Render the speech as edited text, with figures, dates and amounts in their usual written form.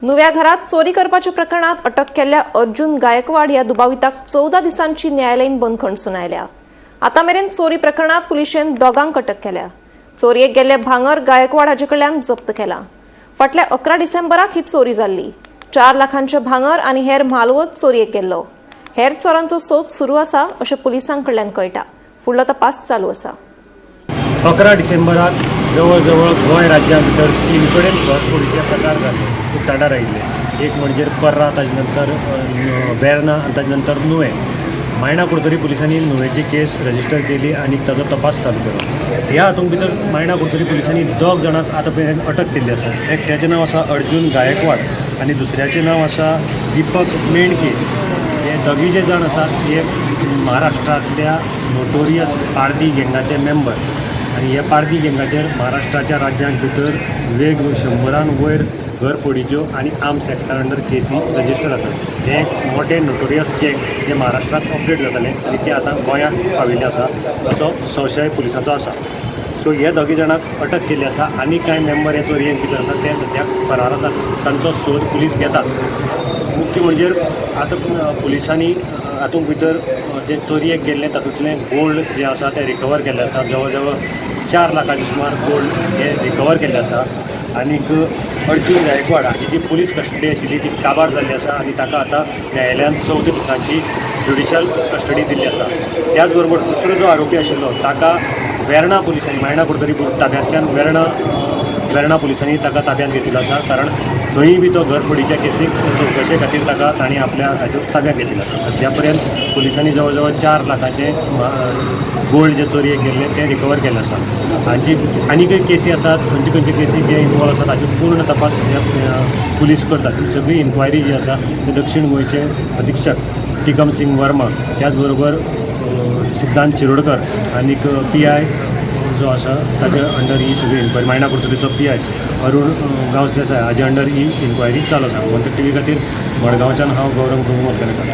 नुव्या घरात चोरी करपाच्या प्रकरणात अटक केल्ल्या अर्जुन गायकवाड ह्या दुबाविताक 14 दिसांची न्यायालयीन बंदखण सुनायल्या. आतां मेरेन चोरी प्रकरणात पुलिशेन दोगांक अटक केल्या. चोरयेक गेल्ले भांगर गायकवाड हाचे कडल्यान जप्त केला. फाटल्या 11 डिसेंबराक ही चोरी जाल्ली. 4 लाखांचे भांगर आनी हेर म्हालवत चोरयेक गेल्लो. हेर चोरांचो सोद सुरू आसा अशें पुलिसां कडल्यान कळटा. फुडलो तपास चालू आसा. 11 डिसेंबराक जवळ जवळ गोंय राज्या भितर तीन कडेन घरफोडीचे प्रकार जाले, उक्ताडार आयिल्ले. एक म्हणजे पर्रा, ताजे नंतर वेर्ना आनी ताजे नंतर नुवें. मायणा कुडतरी पुलिसांनी नुवेंची केस रजिस्टर केली आनी ताजो तपास चालू केलो. ह्या हातूंत भितर मायणा कुडतरी पुलिसांनी दोग जाणांक आतां पर्यंत अटक केल्ली आसा. एकट्याचें नांव आसा अर्जून गायकवाड आनी दुसऱ्याचें नांव आसा दीपक मेणके. हे दोगी जे जाण आसात हे महाराष्ट्रांतल्या नोटोरियस पारधी गँगाचे मेंबर आनी हे पारधी गँगाचेर महाराष्ट्राच्या राज्यांत भितर वेग 100 वयर घरफोडीच्यो आनी आर्म्स एक्टा अंडर केसी रजिस्टर आसात. हे एक मोठे नोटोरियस गँग जे महाराष्ट्रांत ऑपरेट जाताले आनी ते आतां गोंयांत पाविल्ले आसा असो संशय पुलिसांचो आसा. सो हे दोगी जाणांक अटक केल्ली आसा आनी कांय मेंबर हे चोरयेन भितर आसात, ते सद्याक फरार आसात. तांचो सोद पुलीस घेतात. मुख्य म्हणजे आतां पुलिसांनी हातूंत भितर जे चोरयेक गेल्ले तातूंतलें गोल्ड जें आसा तें रिकवर केल्लें आसा. जवळ जवळ 4 लाखाचे सुमार गोल्ड हे रिकवर केल्लें आसा. आनीक अर्जून गायकवाड हाची जी पुलीस कस्टडी आशिल्ली ती काबार जाल्ली आसा आनी ताका आतां न्यायालयान 14 दिसांची ज्युडिशल कस्टडी दिल्ली आसा. त्याच बरोबर दुसरो जो आरोपी आशिल्लो ताका वेर्णा पुलिसांनी, मायणा कुडतरी पुलीस ताब्यांतल्यान वेर्णा पुलिसांनी ताका ताब्यांत घेतिल्लो आसा, कारण थंय बी तो घरफोडीच्या केसीक चवकशे खातीर ताका तांणी आपल्या हाज्या ताब्यांत घेतिल्लो आसा. सद्या पर्यंत पुलिसांनी जवळ जवळ 4 लाखाचे गोल्ड जे चोरयेक गेल्ले ते रिकवर केल्ले आसा. हांची आनीकय केसी आसात, खंयचे खंयचे केसी जे इनवॉल्व आसात हाचे पूर्ण तपास पुलीस करतात. ही सगळी इन्क्वायरी जी आसा ती दक्षिण गोंयचे अधीक्षक टिकम सिंग वर्मा, त्याच बरोबर सिद्धांत शिरोडकर आनीक पी I जो आसा ताच्या अंडर ही सगळी इन्क्वायरी, मायणा कुडतरीचो P I Arun Gawas Desai हाजे अंडर ही इन्क्वायरी चालू आसा. गोमंतक टीव्ही खातीर मडगांवच्यान हांव गौरव प्रभू मोतकर.